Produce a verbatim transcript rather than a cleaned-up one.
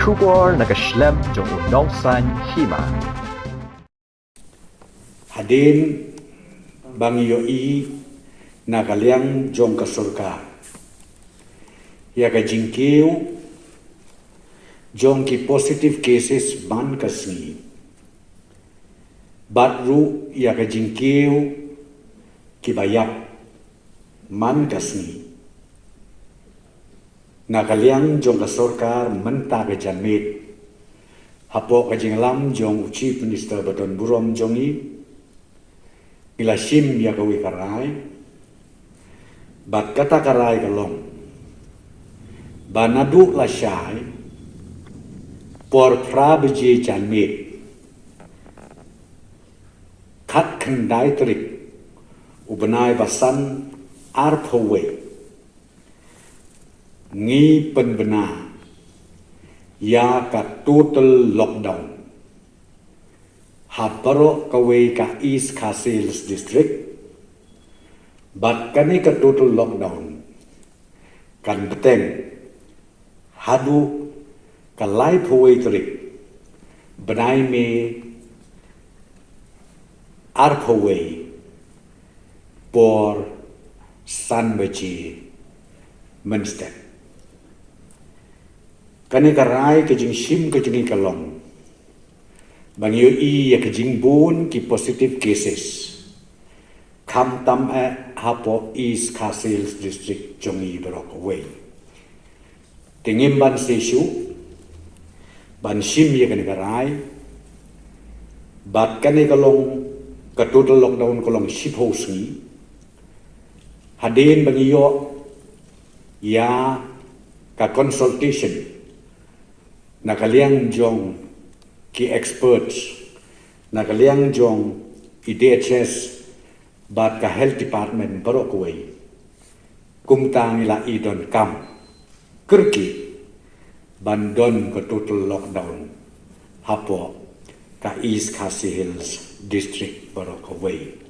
Khubor na ka shlem jong u nongsan hima. Hadien ba ngi ïohi na ka liang jong ka sorkar ïa ka jingkiew jong ki positive cases man ka sngi, bad ruh ïa ka jingkiew kiba ïap man ka sngi, na ka liang jong ka sorkar mynta ka janmiet, hapoh ka jingïalam jong u Chief Minister ba don burom jong ngi, ngi la shim ïa kawei ka rai, bad kata ka rai ka long ba naduh lashai por phra baje janmiet, khatkhyndai tarik u bnai ba san arphew wei, ngi pynbna ïa ka total lockdown ha baroh kawei ka East Khasi Hills District. Bad kane ka total lockdown kan bteng haduh ka laiphew wei tarik bnai May arphew wei por san baje mynstep. Kane ka rai ka jingshim ka jong ngi ka long ba ngi ïohi ïa ka jingbun ki positive cases, khamtam eh hapoh East Khasi Hills District jong ngi baroh kawei. Te ngim ban seisoh ban shim ïa kane ka rai, bad kane ka long, ka total lockdown ka long shiphew sngi. Hadien ba ngi ïoh ïa ka consultation na ka liang jong ki experts, na ka liang jong i D H S bad ka Health Department baroh kawei, kumta ngi la i donkam kyrkieh ban don ka total lockdown hapoh ka East Khasi Hills District baroh kawei.